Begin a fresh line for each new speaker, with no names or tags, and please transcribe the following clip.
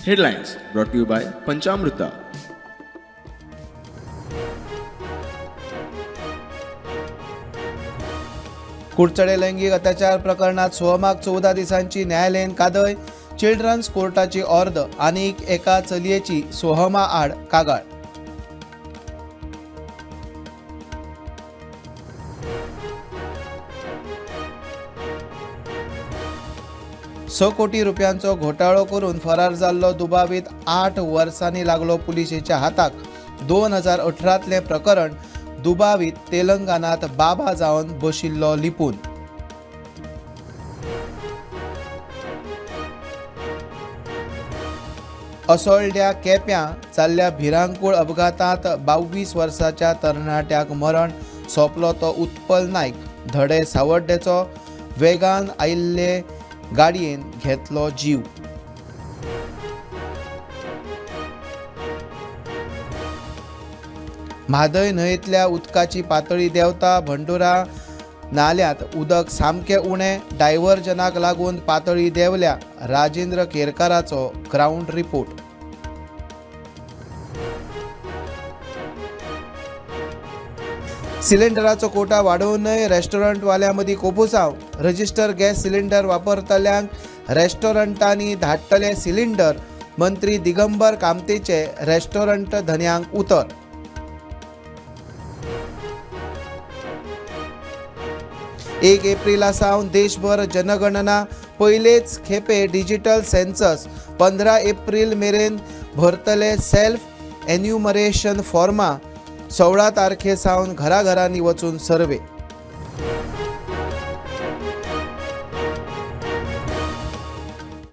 Headlines brought you by Panchamruta.
Curchorem लैंगीक अत्याचार प्रकरणात सोहमाक 14 दिसांची न्यायालयीन कादय, चिल्ड्रन्स कोर्टाची ऑर्द, आनीक एका चलयेची सोहमा आड कागाळ. स कोटी रुपयांचो घोटाळो करून फरार जाल्लो दुबावीत 8 वर्सांनी लागलो पुलिशेच्या हाताक. 2018तलें प्रकरण, दुबावीत तेलंगणात बाबा जावन बशिल्लो लिपून. असोळड्या केप्यां जाल्ल्या भिरांकूळ अपघातांत 22 वर्साच्या तरणाट्याक मरण, सोंपलो तो उत्पल नायक. धडे सावड्डेचो वेगान आयिल्ले गाडयेन घेतलो जीव. म्हादय न्हंयेंतल्या उदकाची पातळी देंवता. भंडुरा नाल्यांत उदक सामकें उणें, डायव्हर्जनाक लागून पातळी देंवल्या. राजेंद्र केरकाराचो ग्रावंड रिपोर्ट. सिलिंडराचो कोटा वाडोवनय रेस्टॉरंटवाल्यां मदीं कोपुसांव. रजिस्टर गॅस सिलिंडर वापरतल्यांक रेस्टॉरंटांनी धाडटले सिलिंडर, मंत्री दिगंबर कामतेचे रेस्टॉरंट धनयांक उतर. 1 एप्रिला सावन देशभर जनगणना, पयलेच खेपे डिजिटल सेन्सस. 15 एप्रिल मेरेन भरतले सेल्फ एन्युमरेशन फॉर्मा, 16 तारखे सावन घराघरांनी वचून सर्वे.